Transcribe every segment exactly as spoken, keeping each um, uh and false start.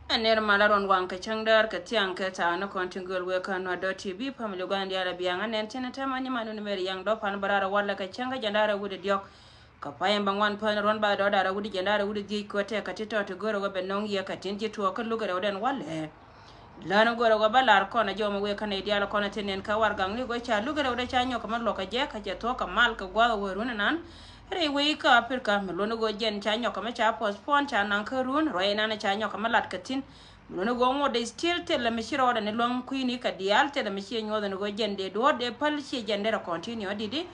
Ɛ ner malä ruɔ̱n waŋ kɛ cäŋ däär kɛ thiaŋ kɛ thaak ni kɔn tin gööl wëë kä Nuer dot T V, family gua̱n diaal ɛ biaŋ ɛ nɛn tin ɛ täämɛ ni man wun mɛr yaŋ dɔ̱pan bä raar ɛ walɛ kɛ cäŋ kä jiɛn da̱rɛ wut ɛ diɔ̱k. Kɛ pay ɛn bä ŋuan pän ruɔ̱n ba dɔ̱ da̱rɛ wut jiɛn da̱rɛ wut ɛ dhiec kuɔt tɛk kɛ ti tɔ̱ ti go̱rɛ wä bɛ nɔŋ yɛ kɛ tin ji̱ tuɔɔk kä luk ɛ rɛw dɛn walɛ. Län go̱rɛ wä bä lar kɔn a jɔw mi wëë kä nɛy diaal kɔn a thi̱n nɛn kä warɛgakni go̱ ca luk ɛ rɛw dɛ ca nyɔk kɛ mi luɔk kɛ jɛ kä cɛ thuɔ̱k kɛ mal kɛ gua̱a̱th ɛ wëë run ɛnan. Rɛy wec kä Aprika mi luɔ̱n i̱ ɣöö jɛn ca nyɔk kɛ mi ca postpone ca naŋ kä run ruac inan ca nyɔk kɛ mi lat kɛ thi̱n. Mi luɔ̱n i̱ ɣöö ŋot dee still thilɛ mi ci rɔɔdɛ ni luäŋ kui̱ni kɛ diaal thilɛ mi ci nyuɔth ni ɣöö jɛn dee duɔ̱ɔ̱r dee päl ci jɛn dee rɛ continue didi.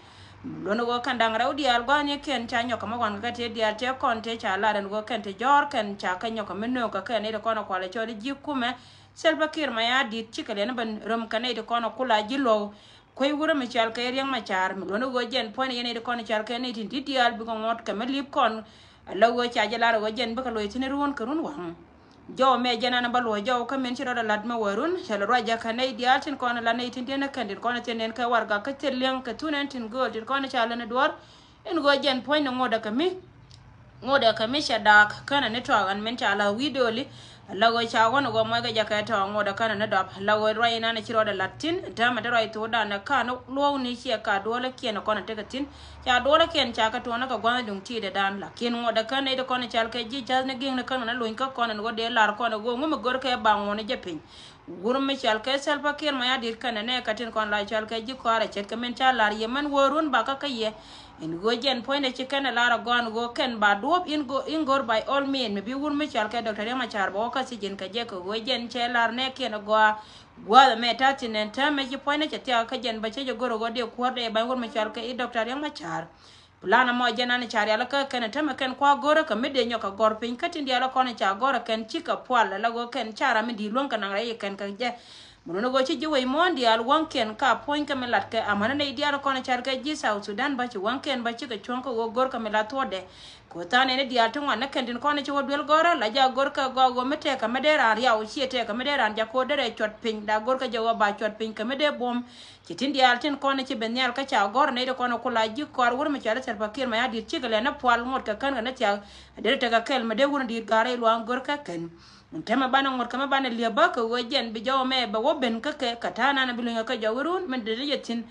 Mi luɔ̱n i̱ ɣöö kɛn da̱ŋ rɛw diaal gua̱a̱th ni kɛn ca nyɔk kɛ mi wan kɛ kɛ tëë diaal tëë kɔn tëë ca lat ɛn ɣöö kɛn te jɔ̱ɔ̱r kɛn ca kɛ nyɔk kɛ mi nööŋ kɛ kɛn nɛy ti kɔn ɛ kualɛ cɔl i̱ ji̱ kumɛ. Salva Kiir Mayardit cikɛ liɛn i̱ ben röm kɛ nɛy ti kɔn ɛ kula ji̱ luɔ̱w. Kuec wurä mi cɔal kɛ Riɛk Macar mi luɔ̱n i̱ ɣöö jɛn puɔ̱ny yɛn i̱ ti kɔn i̱ cɔal kɛ ni tin di̱t diaal bikɛ ŋuɔ̱t kɛ mi li̱p kɔn. Ala ɣöö ca jɛ lar i̱ ɣöö jɛn bikɛ loc thi̱n i̱ ruun kɛ run waŋ. Jɔw mɛ jɛn an bä luɔ̱c jɔw kä min ci rɔɔdɛ la̱t mi wä run cɛ lɛ ruac jɛ kɛ nɛy diaal tin kɔn i̱ la nɛy tin diɛn i̱ kɛn tin kɔn i̱ thi̱n nɛn kɛ warɛgak kä thil liɛŋ kɛ thun ɛn tin gööl tin kɔn i̱ ca län i̱ duɔ̱ɔ̱r. Ɛn ɣöö jɛn puɔ̱ny ni ŋotdɛ kɛ mi. Ŋotdɛ kɛ mi cɛ daak känɛ ni tɔak ɛn min ca la̱th wi̱i̱ do̱li. Ala ɣöö ca ɣɔn ɣöö muɔckɛ jɛ kɛ tɔak ŋotdɛ känɛ ni dɔp. Ala ɣöö ruac inan ci rɔɔdɛ la̱t thi̱n täämɛ te ruac thokdan ɛ ka̱n luɔ̱ɔ̱kni ciɛ ka duɔ̱ɔ̱lä kiɛn kɔn ɛ tekɛ thi̱n. Ca duɔ̱ɔ̱lä kiɛn ca kɛ tuɔɔnä kɛ gua̱nh duŋ ti̱i̱dɛ dan la kiɛn ŋotdɛ kän nɛy ti kɔn ɛ cal kɛ ji̱ ca̱thni gi̱ŋni kän kɔn ɛ lony kä kɔn ɛn ɣöö dee lar kɔn ɛ ɣöö ŋu mi görkɛ ba ŋuɔ̱n jɛ piny. Wur mi cɔal kɛ Salva Kiir Mayardit kɛnɛ nɛ kɛ tin kɔn la cɔal kɛ ji̱ kɔaarɛ ce̱tkɛ min ca lar yɛ mɛn wä run bakä kä yɛ. In ɣöö jɛn puɔ̱nydɛ ci kɛn ɛ lar ɛ gɔaa ɛn ɣöö kɛn ba duɔ̱ɔ̱p in gö-, in go̱r by all means mi bi wur mi cɔal kɛ Doctor Riek Machar bɛ wä kä sijin kɛ jɛ kɛ ɣöö jɛn cɛ lar nɛ kiɛn ɛ gɔaa. Gua̱a̱th ɛmɛ ta̱thi̱n ɛn täämɛ ci puɔ̱nydɛ cɛ thiakä kä jɛn bä cä jɛ go̱r ɛ ɣöö dee kuäär dee ba̱ny wur mi cɔal kɛ i̱ Doctor Riek Machar. Plan ɛmɔ jɛn an ca rial kä kɛn täämɛ kɛn kua go̱rä kɛ mi dee nyɔk kɛ gɔr piny kä tin diaal kɔn ca gɔrä kɛn cikɛ pual ala ɣöö kɛn ca ram mi di̱i̱t luäŋ kɛ naŋ rɛy kɛn kɛ jɛ. Mun ni ɣöö ci ji̱ wec muɔ̱ɔ̱n diaal wäŋkiɛn ka puɔ̱ny kɛ mi lat kɛ amäni nɛy diaal kɔn car kɛ ji̱ South Sudan bä ci wäŋkiɛn bä cikɛ cuɔ̱ŋ kä ɣöö go̱rkɛ mi la thuɔ̱ɔ̱dɛ. Kɛ ɣöö tha̱a̱ŋ nɛni diaal ti ŋuan ni kɛn tin kɔn ci wä duel gɔrä la ja go̱rkɛ gɔaa ɣöö mi tɛɛkɛ mi dee raan riaw ciɛ tɛɛkɛ mi dee raan jako̱o̱t derɛ cuɔt piny la go̱rkɛ jɛ ɣöö ba cuɔt piny kɛ mi dee buɔ̱m. Ci tin diaal tin kɔn ci ben nhial kä ca gɔr nɛy ti kɔn ku la ji̱ kɔaar wur mi cɔal i̱ Salva Kiir Mayardit cikɛ lɛ ni pual ŋot kɛ kän kɛ ni thiak. A deri tekɛ kɛl mi dee wur in di̱i̱t ga̱r rɛy luaŋ gör kɛ kɛn. Täämɛ banɛ ŋot kɛ mi banɛ liep bä kɛ ɣöö jɛn bi jɔw mɛ bɛ wä ben kä kɛ kɛ ta̱a̱ nan bi luny kɛ jɔw irun mi deri jɛ thi̱n.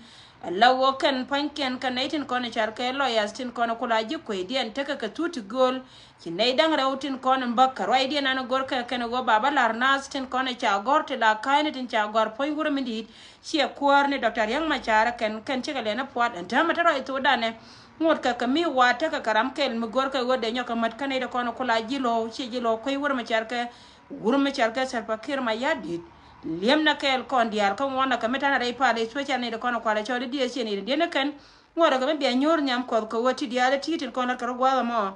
Ala ɣöö kɛn pua̱nykiɛn kɛ nɛy tin kɔn cal kɛ lawyers tin kɔn ku la ji̱ kuecdiɛn tekɛ kɛ thut ti gööl. Ci nɛy da̱ŋ rɛw tin kɔn in bäk kɛ ruacdiɛn an gör kɛ kɛn ɣöö ba bä la̱r naath tin kɔn ca gɔr ti la ka̱a̱cni tin ca gɔr puɔ̱ny wur mi di̱i̱t. Ciɛ kuäär ni Doctor Riek Machar kɛn kɛn cikɛ lɛn a puat ɛn täämɛ te ruac thokdanɛ. Ŋot kɛ kɛ mi wa̱a̱ tekɛ kɛ ram kɛl mi go̱rkɛ ɣöö dee nyɔk kɛ mät kä nɛy ti kɔn ku la ji̱ lo̱o̱ ciɛ ji̱ lo̱o̱ kuec wur mi cɛr kɛ wur mi cɛr kɛ Salva Kiir Mayardit. Li̱em na kɛɛl kɔn diaal kä ŋuɔ̱n na kɛ mi ta̱nɛ rɛy pal especially nɛy ti kɔn kualɛ cɔl i̱ D S C nɛy ti diɛn ni kɛn. Ŋuɔ̱t rɛ kɛ mi bia nyuur nhiam kuɔth kɛ ɣöö ti diaal i̱ ti̱i̱ tin kɔn lat kɛ rɔ gua̱a̱th ɛmɔ.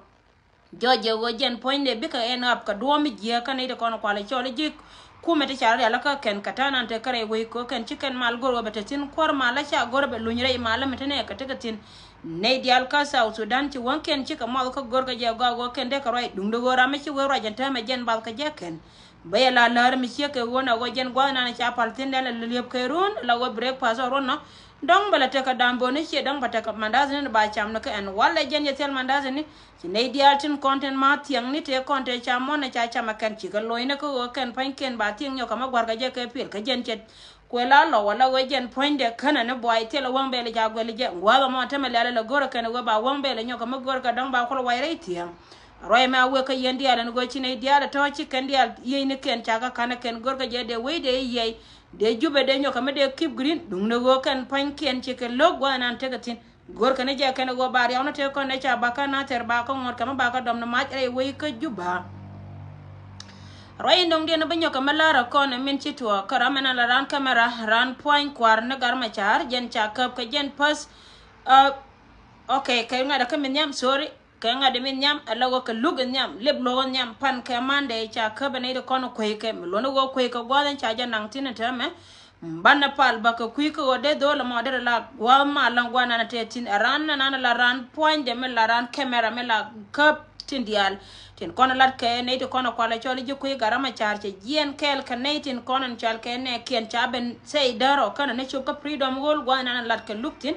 Jɔɔc jɛ ɣöö jɛn puɔ̱nydɛ bikɛ ɛn ɣap kɛ duɔ̱ɔ̱m mi jiääk kä nɛy ti kɔn kualɛ cɔl i̱ ji̱ kumɛ ti ca rɔ rial kä kɛn kɛ ta̱a̱ nan te kä rɛy wec kɛ ɣöö kɛn ci kɛn mal go̱r ɣöö bɛ te thi̱n kuäär malä ca go̱r bɛ luny rɛy malä mi te nɛ kɛ tekɛ thi̱n. Nɛy diaal kä South Sudan ci wäŋkiɛn cikɛ muɔth kä go̱r kɛ jɛ gɔaa ɣöö kɛn dee kɛ ruac duŋdɛ ɣöö ram mi ci wee ruac ɛn täämɛ jɛn bath kɛ jɛ kɛn. Bä yɛ la läär mi ciek kɛ ɣöö na ɣöö jɛn gua̱th nan ca pal thi̱n dɛn la liep kɛ run la ɣöö breakfast ɔ ruɔn nɔ. Dɔ̱ŋ bɛ la tekɛ damboni ciɛ dɔ̱ŋ bɛ tekɛ mandazi ni ba cam ni kä ɛn walɛ jɛn jɛ thil mandazi ni. Ci nɛy diaal tin kɔn tin ma thiɛŋni tëë kɔn tëë ca muɔ̱n ca cam ɛ kɛn cikɛ lo̱cni kä ɣöö kɛn pua̱nykiɛn ba thiɛŋ nyɔk kɛ ma gua̱rkɛ jɛ kɛ piɛl kä jɛn cɛ. Kuɛ la lɔ wala ɣöö jɛn puɔ̱nydɛ känɛ ni buay thilɛ wäŋ bɛl ca guɛl jɛ gua̱a̱th ɛmɔ tämɛ lialɛ lɛ go̱rɛ kɛn ɣöö ba wäŋ bɛl nyɔk kɛ ma go̱rkɛ dɔ̱ŋ ba kulɛ way rɛy thiɛŋ. Ruac mɛ a wek kä yɛn diaal ɛn ɣöö ci nɛy diaal ɛ tɔ̱ ci kɛn diaal yiëcnikiɛn ca kä ka̱n ɛ kɛn go̱rkɛ jɛ dee wec dee yiɛc dee Jubɛ dee nyɔk kɛ mi dee keep green duŋni ɣöö kɛn pua̱nykiɛn cikɛ lo̱k gua̱a̱th ɛnan tekɛ thi̱n. Go̱rkɛ ni jɛ kɛn ɛ ɣöö ba riaw ni tëë kɔn ɛ ca bakä na thɛr bakä ŋuɔ̱t kɛ mi bakä dɔm ni mac rɛy wec kä Juba. Ruac in dɔ̱ŋ diɛn bi nyɔk kɛ mi la̱r ɛ kɔn ɛ min ci tuɔɔk kä ram ɛn ala raan camera raan pua̱ny kua̱r ni gar mɛ ca̱r jɛn ca käp kɛ jɛn päth. Ɛ, ok, kɛ ŋa̱t ɛ kä mi nhiam, sorry. Kɛ ŋa̱t ɛ mi nhiam ala ɣöö kɛ luk in nhiam lip luɔk in nhiam pan kɛ Monday ca käp ɛ nɛy ti kɔn kueckɛ mi luɔ̱n ɣöö kueckɛ gua̱a̱th in ca jɛ naŋ thi̱n in täämɛ. Banɛ pal bä kɛ kui̱ kä ɣöö dee dho̱o̱l ɛmɔ derɛ la gua̱a̱th ma laŋ gua̱a̱th nan tëë thi̱n ɛ raan nan la raan pua̱nydɛ mi la raan camera mi la käp tin diaal. Tin kɔn lat kɛ nɛy ti kɔn kualɛ cɔl i̱ ji̱ kui̱ gar mɛ ca̱r cɛ jiɛn kɛɛl kɛ nɛy tin kɔn in cɔal kɛ nɛɛkiɛn ca ben say däär ɔ känɛ ni cop kä freedom ɣöl gua̱a̱th nan lat kɛ luk thi̱n.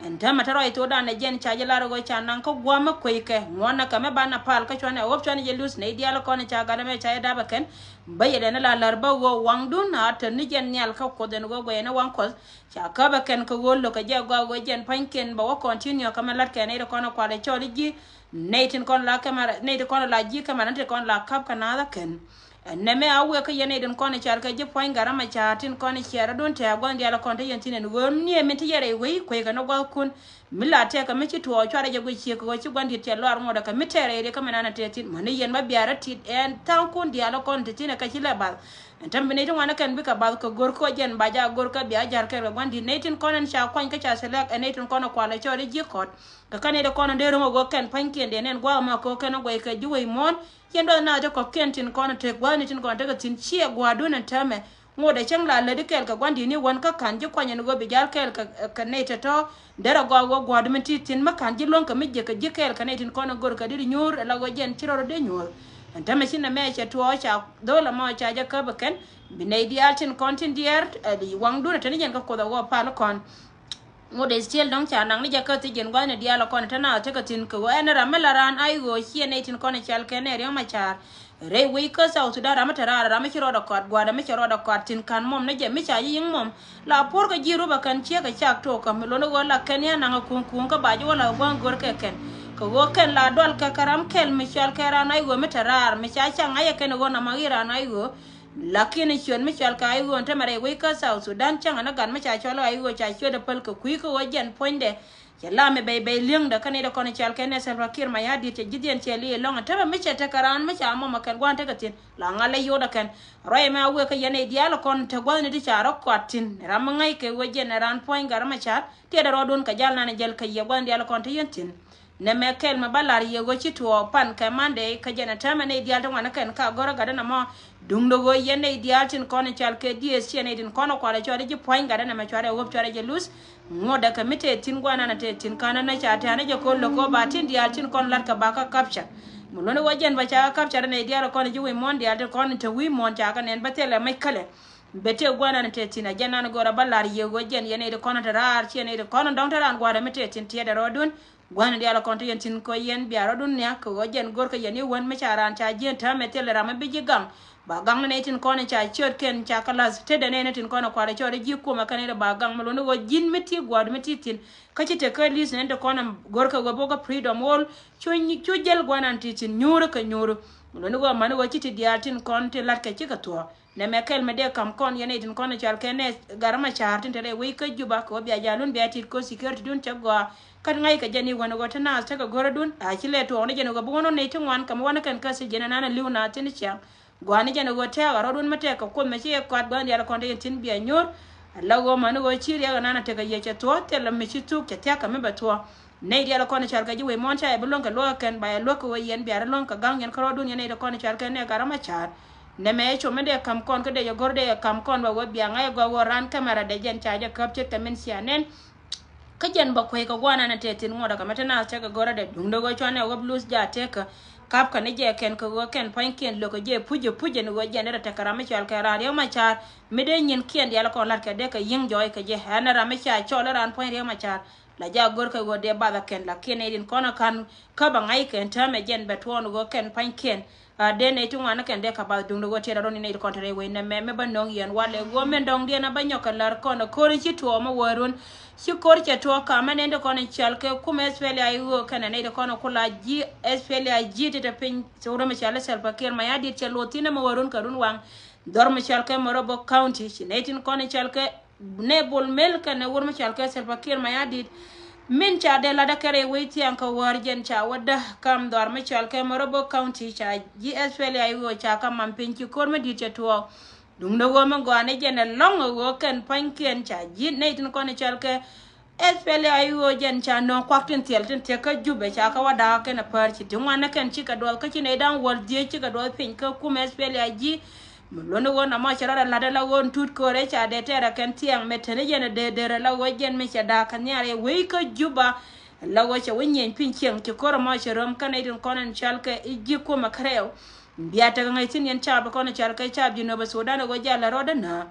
Ɛn täämɛ te rɔy thokdan ɛ jɛn ca jɛ lar ɛ ɣöö ca naŋ kä gua̱a̱th mi kueckɛ ŋuɔ̱tnɛ kɛ mi banɛ pal kä cuanɛ ɣöö cuanɛ jɛ luth nɛy diaal kɔn ca gat ɛmɛ ca jɛ dap ɛ kɛn. Bä yɛ dɛn ɛ la lär bä ɣöö waŋdun a te ni jɛn nhial kä Kuoth ɛn ɣöö guɛy ɛn ɛ waŋ Kuɔth. Ca käp ɛ kɛn kɛ ɣöö lo̱k kɛ jɛ gɔaa ɣöö jɛn pua̱nykiɛn bɛ wä continue kä mɛ la̱t kɛn nɛy ti kɔn ɛ kualɛ cɔl i̱ ji̱. Nɛy tin kɔn la kɛmɛ, nɛy tin kɔn la ji̱ kɛmɛ, nɛy tin kɔn la käp kɛ naath ɛ kɛn. Ɛn nɛmɛ a wëë kä yɛn nɛy tin kɔn ɛ car kɛ ji̱ pua̱ny gat rɛm a car tin kɔn ɛ ciɛɛr ɛ dun tɛ̈ɛ̈ gua̱n diaal ɛ kɔn te yɛn thi̱n ɛn ɣöö ni ɛ min te yɛn rɛy wei kueckɛ ni gua̱thkun. Mi la tɛkɛ mi ci tuɔɔk cuarɛ jɛ guic ciek kɛ ɣöö ci gua̱n di̱t cɛ luaar ŋuɔ̱t ɛ kɛ mi tɛɛr rɛy riɛk kä mi naan ɛ tɛɛr thi̱n mäni yɛn ma biaar ɛ tit ɛn tha̱a̱ŋkun diaal ɛ kɔn te thi̱n ɛ kɛ ci lɛ bath. Ɛn täämɛ bi nɛy ti ŋuan ɛ kɛn bikɛ bath kɛ go̱r kä jɛn ba ja go̱r kä bia ja̱r kɛɛl kɛ gua̱n di̱t nɛy tin kɔn ɛn ca kuany kä ca select ɛn nɛy tin kɔn ɛ kualɛ cɔɔl i̱ ji̱ kɔt. Kɛ kä nɛy ti kɔn ɛn dee ro̱ŋ ɛ ɣöö kɛn pua̱nykiɛn dee nɛn gua̱a̱th ɛmɔ kɛ ɣöö kɛn ɛ guɛy kɛ ji̱ wec muɔ̱ɔ̱n. Yɛn duɔth naath ti kɔ̱kiɛn tin kɔn ɛ tek gua̱a̱thni tin kɔn tekɛ thi̱n ciɛ gua̱a̱rdun ɛn täämɛ. Ŋot ɛ cäŋ la lätdi kɛɛl kɛ gua̱n di̱t ni wän kä ka̱n ji̱ kuany ɛn ɣöö bi ja̱l kɛɛl kɛ, kɛ nɛy tɔ̱tɔ̱. Derɛ gɔaa ɣöö gua̱a̱r mi ti thi̱n mi ka̱n ji̱ luäŋ kɛ mi jiäk kɛ ji̱ kɛɛl kɛ nɛy tin kɔn ɛ go̱r kɛ di̱t nyuur ɛ la ɣöö jɛn ci rɔɔd ɛ dee nyuur. Ɛn täämɛ ci nɛmɛ cɛ tuɔɔk ca dho̱l ɛmɔ ca jɛ käp ɛ kɛn. Bi nɛy diaal tin kɔn tin diɛɛr ɛ waŋdun ɛ te ni jɛn kä Kuoth ɛ ɣöö pal kɔn. Ŋot ɛ still dɔ̱ŋ ca naŋ ni jɛ kä thi̱n jiɛn gua̱thni diaal ɛ kɔn te naath tekɛ thi̱n kɛ ɣöö ɛn ram mi la raan a i̱ ɣöö ciɛ nɛy tin kɔn ɛ cal kɛ nɛy riɔ̱ŋ ma car. Rɛy wec kä South Sudan ram mi te raar ram mi ci rɔɔdɛ kɔat gua̱a̱r ram mi ci rɔɔdɛ kɔat thi̱n ka̱n muɔ̱m ni jɛ mi ca ji̱ yi̱ŋ muɔ̱m. La puɔ̱r kɛ ji̱ rupɛ kɛn ciek kɛ cak tok kä mi luɔ̱n i̱ ɣöö la kɛn i̱ anaŋ ɛ kuŋ kuŋ kä ba ji̱ wä la gua̱a̱ŋ go̱r kɛ kɛn. Kɛ ɣöö kɛn la dual kɛ kɛ ram kɛl mi cal kɛ raan a i̱ ɣöö mi te raar mi ca cak ŋa̱c ɛ kɛn i̱ ɣöö nɔmɔ i̱ raan a i̱ ɣöö. Lakin ciöt mi cɔal kɛ I O ɛn tämɛ rɛy wec kä South Sudan cäŋ ɛn ɛ gat mi ca cɔl I O ca ciöt ɛ päl kɛ kui̱ kä ɣöö jɛn puɔ̱nydɛ. Cɛ lam ɛ bɛy bɛy li̱eŋdɛ kä nɛy ti kɔn cɔal kɛ nɛ Salva Kiir Mayardit cɛ ji̱ dhiɛn cɛ li̱i̱ ɛlɔ̱ŋ ɛn tämɛ mi cɛ tekɛ raan mi ca mɔmɔ kɛn gua̱a̱n tekɛ thi̱n la ŋa̱l ɛ yotdɛ kɛn. Ruac ɛmɛ a wëë kä yɛn nɛy diaal ɛ kɔn te gua̱thni ti ca rɔ kɔat thi̱n ram mi ŋa̱ckɛ ɣöö jɛn ɛ raan puɔ̱ny gat rɔ ma ca̱r. Tiɛɛdɛ rɔɔdun kɛ jal nan ɛ jäl kɛ yɛ gua̱thni diaal ɛ kɔn te yɛn thi̱n. Nɛmɛ kɛl mi ba lar yɛ ɣöö ci tuɔɔk pan kɛ Monday kä jɛn ɛ täämɛ nɛy diaal ti ŋuan ɛ kɛn ka gɔ̱rä gatdä nɔmɔ. Duundɛ ɣöö yɛn nɛy diaal tin kɔn in cal kɛ D S ciɛ nɛy tin kɔn ɛ kualɛ cuarɛ ji̱ pua̱ny gatdä nɛmɛ cuarɛ ɣöp cuarɛ jɛ luth. Ŋuɔ̱tdɛ kɛ mi tëë thi̱n gua̱a̱r nan ɛ tëë thi̱n ka̱n ɛ nä ca tɛ̈n ɛ jɛ ko̱l lo̱k ɣöö ba tin diaal tin kɔn lat kɛ ba kä capture. Mi luɔ̱n ɣöö jɛn bɛ ca kä capture nɛy diaal kɔn ji̱ wi̱i̱ muɔ̱ɔ̱n diaal tin kɔn in te wi̱i̱ muɔ̱ɔ̱n ca kɛ nɛn bä thilɛ mɛc kälɛ. Bɛ tëë gua̱a̱r nan ɛ tëë thi̱n ɛ jɛn nan ɛ gɔ̱rä ba lar yɛ ɣöö jɛn yɛn nɛy tin kɔn in te raar ciɛ nɛy tin kɔn in dɔ̱ŋ te raan gua̱a̱r ɛ mi tëë thi̱n tiɛɛdɛ rɔɔdun. Gua̱n diaal kɔn ti yɛn tin kɔ yɛn bia rɔɔdun nhiak kɛ ɣöö jɛn go̱rkɛ yɛn i̱ wän mi ca raan ca jiɛn täämɛ thilɛ ram mi bi ji̱ gaŋ. Ba gaŋ ni nɛy tin kɔn ca ciöt kɛn ca kä la̱th tetdɛ nɛy ni tin kɔn kualɛ cɔɔt i̱ ji̱ kuɔmɛ kɛn i̱ ba gaŋ mi luɔ̱n i̱ ɣöö ji̱n mi ti gua̱a̱r mi ti thi̱n. Kä ci tekɛ li̱th nɛn ti kɔn go̱rkɛ ɣöö bokɛ freedom wall. Cu, cu jäl gua̱n an ti thi̱n nyuuri kɛ nyuuri. Mi luɔ̱n i̱ ɣöö mani ɣöö ci ti diaal tin kɔn ti la̱tkɛ cikɛ thuɔ̱ɔ̱k. Nɛmɛ kɛl mi dee ka̱m kɔn yɛn nɛy tin kɔn cal kɛ nɛ Gat Macar tin te rɛy wec kä Juba kɛ ɣöö bia jal wun bia tit kɛ ɣöö security dun cɛ gɔaa. Kä ŋa̱ckɛ jɛn i̱ wän ɣöö te naath tekɛ go̱rädun a ci lɛ tuɔɔk ni jɛn ɣöö bi wän ɣöö nɛy ti ŋuan kɛ mi wän kɛn kä thiec jɛn ɛnan ɛ li̱w naath tin cäŋ. Gɔaa ni jɛn ɣöö tɛ̈ɛ̈k a rɔ̱dun mi tɛk kɛ Kuoth mi ci yɛ kuat gua̱n diaal kɔn te yɛn thi̱n bia nyuur. Ala ɣöö mäni ɣöö ci riɛk ɛnan a tekɛ yɛ cɛ thuɔ̱ɔ̱k thilɛ mi ci thuk cɛ thia̱k kɛ mi bɛ thuɔ̱ɔ̱k. Nɛy diaal kɔn cal kɛ ji̱ wec muɔ̱ɔ̱n ca yɛ bi luäŋ kɛ luäk kɛn ba yɛ luäk kɛ wec yɛn bia rɔ luäŋ kɛ ga̱ŋ yɛn kärɔɔdun yɛn nɛy ti kɔn cal kɛ nɛ Gat Macar. Nɛmɛ ɛ com mi dee ka̱m kɔn kä dee yɛ go̱r dee yɛ ka̱m kɔn bɛ wee bia ŋa̱c ɛ gɔaa ɣöö raan kɛmɛrɛ dee jɛn ca jɛ käp ce̱tkɛ min cia nɛn. Kä jɛn bɛ kuec kɛ gua̱a̱r nan ɛ tɛth thi̱n ŋuɔ̱t ɛ kɛ mɛ te naath cɛ kɛ go̱r ɛ dee duŋdɛ ɣöö cuanɛ ɣöö bi luth jaa tëkä. Kap kɛ ni jɛ kɛn kɛ ɣöö kɛn pua̱nykiɛn lökɛ jɛ puc ɛ puc ɛn ɣöö jɛn dee rɛ tekɛ ram mi cɔal kɛ raan Riek Macar. Mi dee nyinkiɛn diaal kɔn la̱t kɛ dee kɛ yi̱ŋ jɔɔc kɛ jɛ ɛn ram mi ca cɔl raan pua̱ny Riek Macar. La ja go̱r kɛ ɣöö dee bath ɛ kɛn lakin nɛy tin kɔn ɛ ka̱n käp ɛ ŋa̱c kɛn täämɛ jɛn bɛ tuɔɔn ɣöö kɛn pa̱nykiɛn. A dee nɛy ti ŋuan ɛ kɛn dee kɛ bath duŋdɛ ɣöö tiɛt a rɔ̱n in nɛy ti kɔn te rɛy wec nɛmɛ mi bä nöŋ yɛn walɛ ɣöö min dɔ̱ŋdiɛn a bä nyɔk kɛ la̱r kɔn ɛ ko̱r in ci tuɔɔk mi wäärun. Ci ko̱r cɛ tuɔɔk ka̱mä nɛy ti kɔn in cɔal kɛ kumɛ S P L A I O kɛnɛ nɛy ti kɔn in kula ji̱ S P L A I G ti te piny. Thok rɛm in cɔal i̱ Salva Kiir Mayardit cɛ loth thi̱n ɛmɛ wäärun kɛ run waŋ. Dhɔr mi cɔal kɛ Morobo County ci nɛy tin kɔn in cɔal kɛ nɛ Bol Mel kɛnɛ wur mi cɔal kɛ Salva Kiir Mayardit. Min ca dee latdä kɛ rɛy wec thiaŋ kɛ wäär jɛn ca wädä kam dhɔaar mi cɔal kɛ Morobo County ca ji̱ S P L A I O ca kɛ mam piny ci ko̱r mi di̱i̱t cɛ tuɔɔk. Duŋdɛ ɣöö mi gɔaa ni jɛn ɛlɔ̱ŋ ɛ ɣöö kɛn pa̱nykiɛn ca ji̱ nɛy tin kɔn cɔal kɛ S P L A I O jɛn ca nööŋ kuak tin thiɛl tin thiɛk kä Jubɛ ca kɛ wä da̱a̱k kɛn ɛ päär ci ti ŋuan ni kɛn cikɛ duɔth kä ci nɛy da̱ŋ wäl dhieec cikɛ duɔth piny kä kumɛ S P L A I G. Mi luɔ̱n i̱ ɣöö nɔmɔ cɛ rɔɔdɛ la̱t ala ɣöö tut köörɛ ca dee tɛɛrɛ kɛn thiaŋ mɛ teni jɛn ɛ dee derɛ la ɣöö jɛn mi cɛ da̱a̱k kɛ nhiaar ɛ wec kä Juba. La ɣöö cɛ wä nyieny piny cieŋ ci köörɛ mɔ cɛ röm kä nɛy tin kɔn ɛn cɔal kɛ i̱ ji̱ kumɛ kärɛw. Bia tekɛ ŋäc thi̱n yɛn caap kɔn cɔal kɛ caap Jinub Sudan ɛ ɣöö jɛ lɛ rɔɔdɛ nä.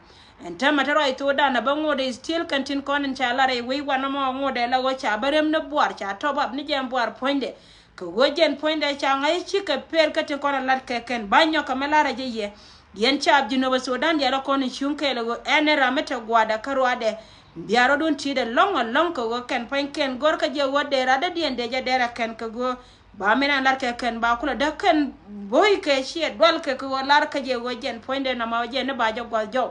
Ɛn täämɛ te ruac Sudan ɛ bä ŋot ɛ still kɛn tin kɔn in ca lar ɛ wec wanɛ mɔ ŋot ɛ la ɣöö ca bä rem ni buar ca top up ni jɛn buar puɔ̱nydɛ. Kɛ ɣöö jɛn puɔ̱nydɛ ca ŋa̱c cikɛ per kä tin kɔn ɛ lat kɛ kɛn ba nyɔk kɛ mɛ lar ɛ jɛ yɛ. Yɛn caap Jinub Sudan diaal ɛ kɔn in cuŋ kɛɛl ɛ ɣöö ɛn ɛ ram mi te gua̱a̱dɛ kä ruaadɛ. Bia rɔɔdun ti̱i̱t ɛlɔ̱ŋ ɛlɔ̱ŋ kɛ ɣöö kɛn puɔ̱ny kɛn go̱r kä jɛ ɣöö dee rat dee diɛn dee jɛ dee rɛ kɛn kɛ ɣöö ba min an lat kɛ kɛn ba kulɛ däk kɛn bo̱o̱c kɛ ciɛ dual kɛ kɛ ɣöö lar kä jɛ ɣöö jɛn puɔ̱nydɛ nɔmɔ jɛ ni ba jɛ gua̱th jɔw.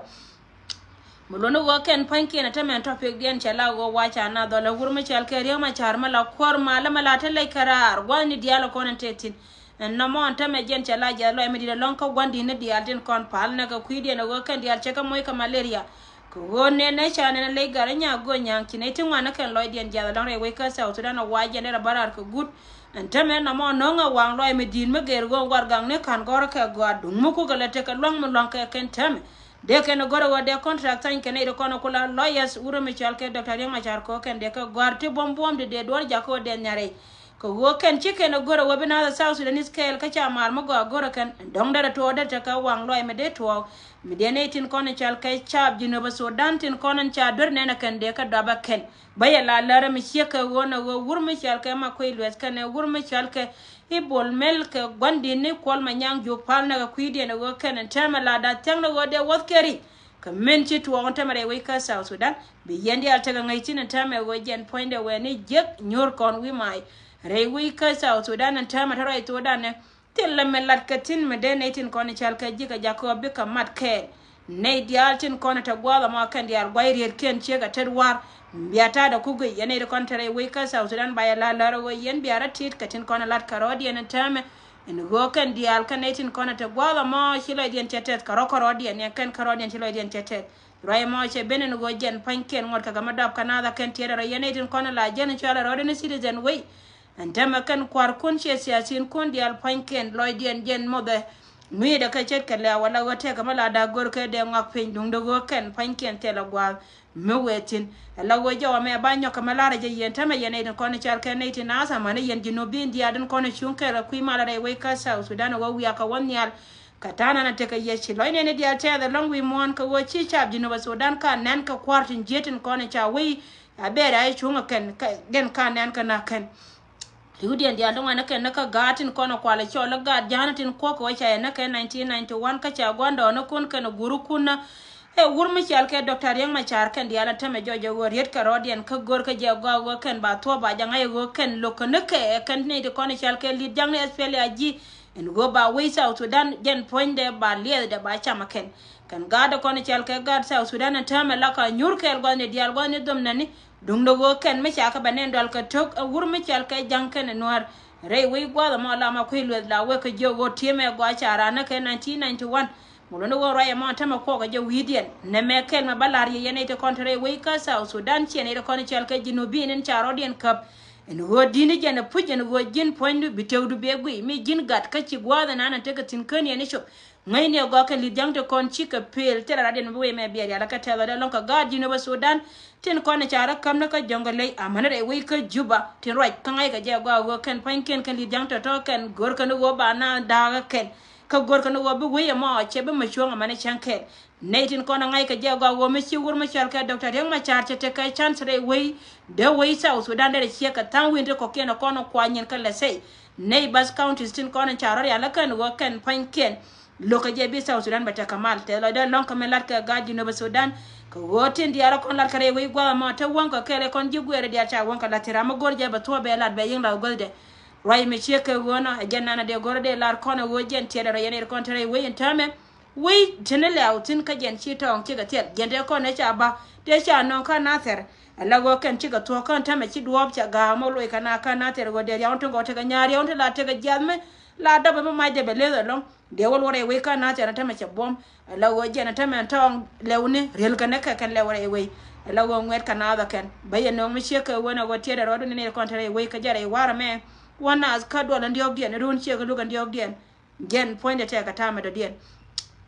Mi luɔ̱ni ɣöö kɛn puɔ̱nykiɛn ɛ tämɛ topic diɛn cɛ la ɣöö wac ca na dhɔl ɛ wur mi cɔal kɛ Riek Machar mi la kuäär malä mi la te lec kɛ raar gua̱thni diaal ɛ kɔn ɛn te thi̱n. Ɛn nɔmɔ ɛn tämɛ jɛn cɛ la jiath lɔc mi di̱t ɛlɔ̱ŋ kä gua̱ndi̱tni diaal tin kɔn pal nɛ kɛ kui̱diɛn ɛ ɣöö kɛn diaal cɛ kɛ moc kɛ malaria. Kɛ ɣöö nɛn ɛ ca nɛn ɛ lec gat ɛ nyaak go̱o̱c nya̱a̱ŋ ci nɛy ti ŋuan ɛ kɛn lɔcdiɛn jiath ɛlɔ̱ŋ rɛy wec kä South Sudan ɛ wac jɛn dee rɛ bä raar kɛ guut. Ɛn tämɛ nɔmɔ no̱o̱ŋ ɛ waŋ lɔc mi di̱i̱t mi gɛr ɣöö warɛgakni ka̱n gɔ̱rä kɛ gɔaa duŋ mi kukɛ lɛ tekɛ lua̱ŋ mi lua̱ŋ kɛ kɛn tämɛ. Dee kɛn ɛ go̱rɛ ɣöö dee contract tha̱ny kɛn nɛy ti kɔn ɛ ku la lawyers wurɛ mi cɔal kɛ Doctor Riek Machar kɛ ɣöö kɛn dee kɛ gɔ̱a̱r ti buɔ̱m buɔ̱m ti dee duɔ̱ɔ̱r jakä ɣöö dee nhiar rɛy. Kɛ ɣöö kɛn ci kɛn ɛ go̱rɛ ɣöö bi naath ɛ South Sudanese kɛɛl kä ca mar mi gɔaa go̱rɛ kɛn dɔ̱ŋ derɛ tuɔɔk derɛ tekɛ waŋ lɔc mi dee tuɔɔk. Mi dee nɛy tin kɔn ɛ cɔal kɛ caap Jinub Sudan tin kɔn ɛn ca duer nɛn ɛ kɛn dee kɛ dɔap ɛ kɛn. Bä yɛ la lärä mi ciek kɛ ɣöö nɛ ɣöö wur mi cɔal kɛ Makuei Lueth kɛnɛ wur mi cɔal kɛ i̱ Bol Mel kɛ gua̱ndi̱t ni Kuɔl Manyaŋ Juuk pal nɛ kɛ kui̱diɛn ɛ ɣöö kɛn ɛn täämɛ la da̱th thia̱ŋ nɛ ɣöö dee wäth kɛ ri. Kɛ min ci tuɔɔk ɛn täämɛ rɛy wec kä South Sudan bi yɛn diaal tekɛ ŋäc thi̱n ɛn täämɛ ɣöö jɛn puɔ̱nydɛ wɛɛ ni jiäk nyuur kɔn wi̱i̱ mac. Rɛy wec kä South Sudan ɛn täämɛ te ruac Sudan ɛ thil lɛ mi lat kɛ thi̱n mi dee nɛy tin kɔn i̱ cɔal kɛ ji̱ kɛ jakä bikɛ mat kɛɛl. Nɛy diaal tin kɔn ɛ te gua̱a̱th ɛmɔ kɛn diaal gua̱c rietkiɛn ciek ɛ tet war. Bia ta̱a̱dɛ ku guic yɛn nɛy ti kɔn te rɛy wec kä South Sudan ba yɛ la lär ɛ ɣöö yɛn bia rɔ ti̱i̱t kɛ tin kɔn ɛ lat kɛ rɔɔdiɛn ɛn täämɛ. Ɛn ɣöö kɛn diaal kɛn nɛy tin kɔn ɛ te gua̱a̱th ɛmɔ ci lɔcdiɛn cɛ tɛth kɛ rɔ̱ kɛ rɔɔdiɛn yɛn kɛn kä rɔɔdiɛn ci lɔcdiɛn cɛ tɛth. Ruac ɛmɔ cɛ ben ɛn ɣöö jɛn pa̱nykiɛn ŋuɔ̱t kɛ gɛ mi dɔap kɛ naath ɛ kɛn tiɛɛt ɛ rɔ yɛn nɛy tin kɔn ɛ la jɛn cɔal ɛ rɔɔdiɛn citizen wei. Ɛn täämɛ kɛn kua̱rkun ciɛ siasiinkun diaal pua̱nykiɛn lɔcdiɛn jɛn mothɛ. Ŋui̱dɛ kɛ ce̱tkɛ lɛ̈ɛ̈u ala ɣöö tëëkɛ mi la da̱k go̱rkɛ dee ŋɔak piny duundɛ ɣöö kɛn pua̱nykiɛn thilɛ gua̱a̱th mi wëë thi̱n. Ala ɣöö jɔwä mɛ ba nyɔk kɛ mi la̱rä jɛ yɛn täämɛ yɛn nɛy tin kɔn i̱ cɔal kɛ nɛy tin nath amäni yɛn Jinubin diaal tin kɔn i̱ cuŋ kɛɛl kɛ kui̱ mal rɛy wec kä South Sudan ɛ ɣöö wiakä wä nhial. Kɛ ta̱a̱ nan a tekɛ yɛ ci lɔcnɛ ni diaal tɛɛth ɛlɔ̱ŋ wi̱i̱ muɔ̱ɔ̱n kɛ ɣöö ci caap Jinub Sudan ka nɛn kɛ kua̱r tin jiet tin kɔn i̱ ca wec. A bɛɛr a i̱ cuŋ ɛ kɛn kɛ gɛn ka nɛn kɛ na kɛn. Li̱wdiɛn diaal ti ŋuan ni kɛn ni kä gaat tin kɔn ɛ kual ɛ cɔl ɛ gaat ja̱a̱n tin kuɔk kɛ wä ca yɛ ni kɛ nineteen ninety one kä ca gua̱ndɔɔŋnikun kɛn ɛ guurikun na. Ɛ wur mi cɔal kɛ Doctor Riek Machar kɛn diaal ɛ tämɛ jɔc ɛ ɣöö riet kɛ rɔɔdiɛn kä go̱r kä jɛ gɔaa ɣöö kɛn ba thuɔ̱ɔ̱p ba jaŋ a yɛ ɣöö kɛn lo̱k kɛ ni kɛ ɛ kɛn ni ti kɔn ɛ cɔal kɛ li̱t jaŋ ni S P L A G. Ɛn ɣöö ba wec South Sudan jɛn puɔ̱nydɛ ba liɛthdɛ ba cam ɛ kɛn. Kɛn gaat ɛ kɔn i̱ cɔal kɛ gaat South Sudan ɛn täämɛ la ka nyuur kɛɛl gua̱thni diaal gua̱thni dhom nani. Duundɛ ɣöö kɛn mi ca kɛ bɛ nɛn dual kɛ tok ɛ wur mi cɔal kɛ ja̱ŋ kɛn ɛ nuäär. Rɛy wec gua̱a̱th ɛmɔ la Makuei Lueth la wek kɛ jiök ɣöö ti̱emɛ gɔaa ca raan ni kɛ nineteen ninety one. Mi luɔ̱ni ɣöö ruac ɛmɔ täämɛ kuɔkɛ jɛ wi̱i̱diɛn nɛmɛ kɛl mɛ bä la̱r yɛ yɛn nɛy ti kɔn te rɛy wec kä South Sudan ciɛ nɛy ti kɔn i̱ cɔal kɛ Jinubin in ca rɔɔdiɛn käp. Ɛn ɣöö di̱n i̱ jɛn ɛ puc ɛn ɣöö ji̱n puɔ̱nydu bi tewdu bi ɛ guiy mi ji̱n gat kä ci gua̱a̱th ɛn an ɛ tekɛ thi̱n kän yɛn i̱ cop. Ŋäcni ɛ gɔaa kɛ li̱th ja̱ŋ ti kɔn cikɛ pëël thilɛ rat yɛn bi wee mɛ biɛ rial kä tɛth ɔ dee lɔ̱ŋ kɛ gaat Jinub Sudan. Tin kɔn i̱ ca rɔ käm ni kä Jɔŋgɛ ley amäni rɛy wec kä Juba tin ruac kä ŋa̱ckɛ jɛ ɛ gɔaa ɣöö kɛn pua̱nykiɛn kɛn li̱th ja̱ŋ tɔ̱tɔ̱ kɛn görkɛ ni ɣöö ba naath da̱a̱kä kɛn. Kä görkɛ ni ɣöö bi wec ɛmɔ cɛ bi mɛ cuɔ̱ŋ amäni cäŋ kɛn. Nɛy tin kɔn ɛ ŋa̱ckɛ jɛ ɛ gɔaa ɣöö mi ci wur mi cɔal kɛ Doctor Riek Machar cɛ tekɛ chance rɛy wec. Dee wec South Sudan derɛ ciek kɛ tha̱a̱ŋ wi̱n ti kɔ̱kiɛn ɛ kɔn ɛ kuany nyin kä lɛ thɛy. Nɛy bas counties tin kɔn in ca rɔ rial ɛ kɛn ɣöö kɛn pa̱nykiɛn. Lo̱kɛ jɛ bi South Sudan bɛ tekɛ mal tɛth lɔcdä lɔ̱ŋ kɛ min latkɛ gaat Jinub Sudan. Kɛ ɣöö tin diaal ɛ kɔn latkɛ rɛy wec gua̱a̱th ɛmɔ te wäŋkɛ kɛɛl ɛ kɔn ji̱ guɛɛrɛ diaal ca wäŋkɛ la̱t thi̱n ram mi go̱r jɛ bɛ thuɔ̱ɔ̱p bɛ lat bɛ yi̱ŋ la̱th guäthdɛ. Ruac mi ciek kɛ ɣöö nɔ ɛ jɛn nanɛ dee go̱r dee lar kɔn ɛ ɣöö jɛn tiɛt ɛ rɔ yɛn ɛ kɔn te rɛy wec in täämɛ. Wec teni lɛ̈ɛ̈u thi̱n kä jɛn ci tɔɔŋ cikɛ thil jɛn tëë kɔn ëë ca ba tëë ca nɔŋ kä Nathɛr. Ala ɣöö kɛn cikɛ thuɔ̱k kän täämɛ ci duɔ̱ɔ̱p ca ga̱a̱ mɔ loc kɛ na kä Nathɛr ɣöö dee riaw tin gɔw tekɛ nyaar riaw tin la tekɛ jiath mi la dɔpɛ mi macdɛ bɛ leth ɛlɔ̱ŋ. Dee wä luɔrɛ wec kä Nathɛr täämɛ cɛ buɔ̱m. Ala ɣöö jɛn täämɛ tɔɔŋ lɛwni riel kɛn ɛ kɛ kɛn lɛwrɛ wec. Ala ɣöö ŋuɛt kɛ naath ɛ kɛn bä yɛ nööŋ mi ciek kɛ ɣöö nɛ ɣöö tiɛt ɛ rɔɔdun ni nɛy kɔn te rɛy wec kä jɛ rɛy warɛ mɛ. Wä naath kä duɔl ɛn diɔ̱ɔ̱kdiɛn run ciek kɛ luk ɛn diɔ̱ɔ̱kdiɛn. Jɛn puɔ̱nydɛ tɛkɛ ta̱a̱ mɛ dɔ̱diɛn.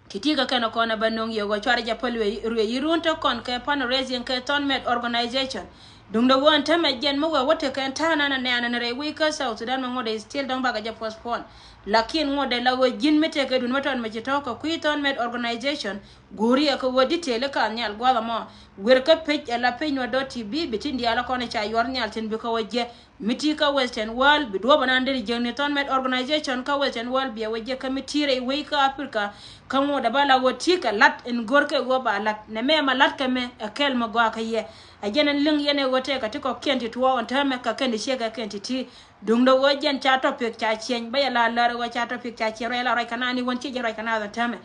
Ti ti kɛ kɛn kɔn ɛ bä no̱ŋ yɛ ɣöö cuarɛ jɛ päl ruëë yi run te kɔn kɛ fundraising kɛ Thon Met Organization. Duŋdɛ ɣöö ɛn täämɛ jɛn mi wee wä tekɛ ɛn ta̱a̱ nan ɛ nɛɛn ɛn rɛy wec kä South Sudan mɛ ŋuɔ̱t ɛ still dɔ̱ŋ bakɛ jɛ postpone. Lakin ŋuɔ̱t dee la ɣöö ji̱n mi tëëkɛ duŋ mi tɔt mi ci tɔ̱ kɛ kui̱ Thɔn Mɛt Organization, go̱o̱ri ɛ kɛ ɣöö detail i̱ ka nhial gua̱a̱th ɛmɔ. Wer kä page ɛ la page Nuer dot T V, bi tin diaal ɛ kɔn ɛ ca yuɔr nhial tin bi kɛ wä jiɛ. Mi ti kä Western World, bi duɔ̱ɔ̱p ɛnan deri jiäkni Thɔn Mɛt Organization kä Western World, bi ɛ wä jiɛ kä mi ti rɛy wec kä Africa. Kä ŋuɔ̱t dee ba la ɣöö ti kɛ lat in go̱r kɛ ɣöö ba lat. Nɛ mɛ ma lat kɛ mɛ, ɛ kɛl mi gɔaa kä yɛ. Ɛ jɛn ɛn liŋ yɛn ɛ ɣöö tëëkɛ ti kɔ̱kiɛn ti tuɔɔk ɛn täämɛ kɛ kɛn ti ciek ɛ kɛn ti ti. Duŋdɛ ɣöö jɛn ca topic ca ciɛny, bä yɛ la lär ɣöö ca topic ca ciɛny, ruac la ruac kɛ naan i̱ wän ci jɛ ruac kɛ naath ɛn täämɛ.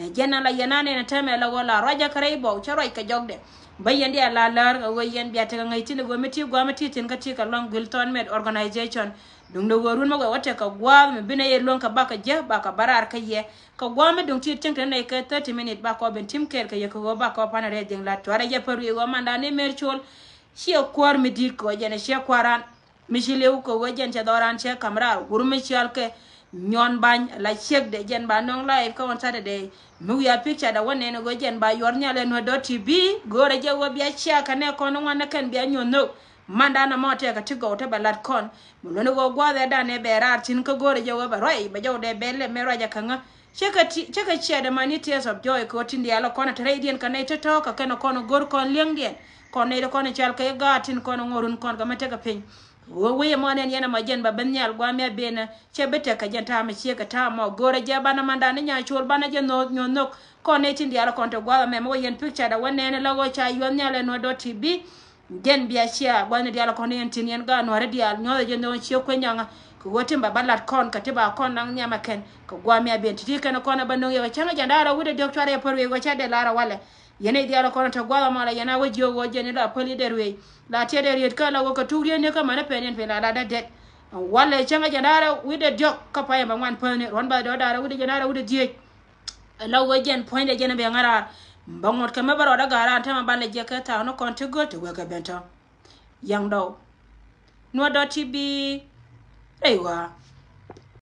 Ɛ jɛn ɛn la yɛn naan ɛn täämɛ la ɣöö la ruac ɛ kɛ rɛy bɔw, cä ruac kɛ jɔkdɛ. Bä yɛn diaal la lär ɣöö yɛn bia tekɛ ŋäc tin ɣöö mi ti gua̱a̱th mi ti thi̱n kä ti kɛ lɔ̱ŋ guil Thɔn Mɛt Organization. Duŋdɛ ɣöö run mi wɛ wä tekɛ gua̱a̱th mi bi nɛ yɛ luäŋ kɛ bakɛ jɛ, bakɛ bä raar kä yɛ. Kɛ gua̱a̱th mi duŋ ti cieŋ te nɛy kɛ thirty minute, ba kɔ ben tim kɛɛl kɛ yɛ kɛ ɣöö ba kɔ pan rɛy dhiŋ lat. Cuarɛ jɛ pär wi̱i̱ ɣöö mandan i̱ Mɛr Col ciɛ kuäär mi di̱i̱t kɛ ɣöö jɛn ɛ ciɛ kua̱ran. Mi ci li̱w kɛ ɣöö jɛn cɛ dhɔran cɛ ka̱m raar wur mi cial kɛ Nyuɔn Bany la ciekdɛ jɛn ba nöŋ live kä on Saturday. Mi wiaa picture dɛ wä nɛn ɣöö jɛn ba yuɔr nhial ɛ Nuer dot T V, go̱o̱rɛ jɛ ɣöö bia cia kɛ nɛ kɔn ŋuan ni kɛn bia nyuɔ̱n nhök. Mandan ɛmɔ tɛkɛ ti gɔw te bɛ lat kɔn. Mi luɔ̱ni ɣöö gua̱a̱th ɛ dan ɛ bɛ raar thi̱n kä go̱o̱rɛ jɛ ɣöö bɛ ruac bɛ jɔw dɛ bɛ lɛ mɛ ruac ɛ käŋä. Cä kɛ ti, cä kɛ ciɛ dɛ ma ni tears of joy kɛ ɣöö tin diaal ɛ kɔn ɛ te rɛydiɛn kɛ nɛy te tɔ̱ kɛ kɛn ɛ kɔn ɛ go̱r kɔn li̱eŋdiɛn. Kɔn nɛy te kɔn ɛ cal kɛ i̱ gaat tin kɔn ɛ ŋɔrun kɔn kɛ mɛ tekɛ piny. Ɣöö wee ɛmɔ nɛn yɛn ɛmɔ jɛn ba ben nhial gua̱a̱th mi a ben ɛ, cɛ bi tɛk kɛ jɛn ta̱a̱ mi ciek kɛ ta̱a̱ mɔ. Go̱o̱rɛ jɛ banɛ mandan ni Nya Col banɛ jɛ nho̱o̱th nyuɔ̱th nhök. Kɔn nɛy tin diaal kɔn te gua̱a̱th ɛmɛ mɛ wä yɛn picture dɛ wä nɛn ɛ la ɣöö ca yuɔ̱th nhial ɛ Nuer dot T V. Jɛn bia cia gua̱a̱th ni diaal kɔn yɛn tin yɛn gaat Nuäri diaal nyuɔ̱th ɛ jɛ nho̱o̱th ciek kueny nyaŋä. Kɛ ɣöö tin ba ba lat kɔn kɛ ti ba kɔn naŋ nhiam ɛ kɛn kɛ gua̱a̱th mi a ben ti ti kɛn kɔn ɛ bä no̱ŋ yɛ kɛ cäŋ ɛ jɛn da̱a̱r ɛ wi̱cdɛ diɔ̱k cuarɛ yɛ pär wi̱i̱ ɣöö cɛ dee lar ɛ walɛ. Yɛn i̱ diaal kɔn te gua̱a̱th ɛmɔ la yɛn a wä jiök ɣöö jɛn i̱ la päl i̱ dee ruëëc. La tiɛt dee riet kä la wä kɛ tuk riet ni kä mänä pɛn yɛn pin la la dee det. Walɛ cäŋ ɛ jɛn da̱a̱r ɛ wi̱cdɛ diɔ̱k kä payɛ bɛ ŋuan päl ni ruɔ̱n ba dɔ̱ da̱a̱r ɛ wi̱cdɛ jɛn da̱a̱r ɛ wi̱cdɛ dhieec. Ɛ la wä jɛn puɔ̱nydɛ jɛn ɛ bɛ ŋa̱raar. Bä ŋuɔ̱t kɛ mɛ bä rɔɔdä ga̱a̱r raan tämɛ ba lɛ jiɛk kɛ thaak ni kɔn ti göt ti wek kɛ ben tɔ̱. Yaŋ dɔw. Nuɔ̱t dɔ̱ ti bi rɛy ɣɔaa.